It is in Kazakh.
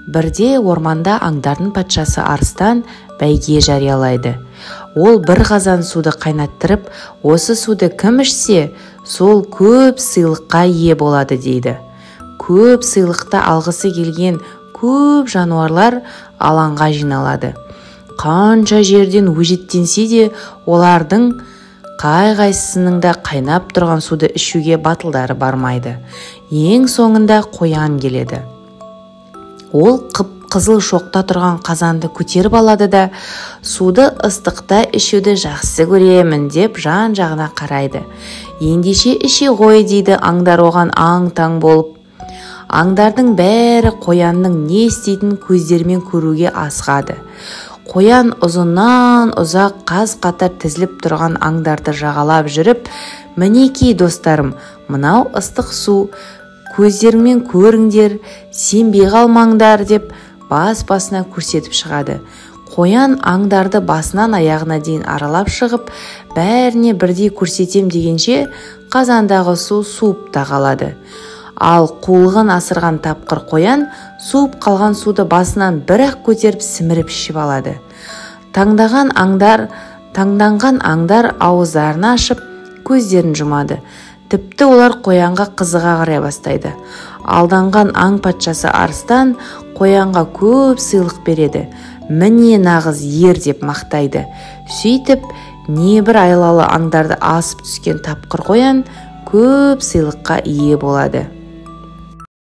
Бірде орманда аңдардың патшасы арыстан бәйге жариялайды. Ол бір қазан суды қайнаттырып, осы суды кім ішсе, сол көп сыйлыққа ие болады дейді. Көп сыйлықты алғысы келген көп жануарлар алаңға жиналады. Қанша жерден өжеттенсе де, олардың қай-қайсысының да қайнап тұрған суды ішуге батылдары бармайды. Ең соңында қоян келеді. Ол қып-қызыл шоқта тұрған қазанды көтеріп алады да, суды ыстықта ішуді жақсы көремін деп жан-жағына қарайды. Ендеше іше ғой, дейді аңдар оған аң-таң болып. Аңдардың бәрі қоянның не істейтінін көздерімен көруге асығады. Қоян ұзыннан ұзақ қаз-қатар тізіліп тұрған аңдарды жағалап жүріп, мінекей, достарым, мынау ыстық су, көздеріңмен көріңдер, сенбей қалмаңдар деп бас-басына көрсетіп шығады. Қоян аңдарды басынан аяғына дейін аралап шығып, бәріне бірдей көрсетем дегенше, қазандағы су суып та қалады. Ал қулығын асырған тапқыр қоян суып қалған суды басынан бір-ақ көтеріп сіміріп ішіп алады. Таңданған аңдар ауыздарын ашып, көздерін жұмады. Тіпті олар қоянға қызыға қарай бастайды. Алданған аң патшасы арыстан қоянға көп сыйлық береді. Міне нағыз ер деп мақтайды. Сөйтіп, небір айлалы аңдарды асып түскен тапқыр қоян көп сыйлыққа ие болады.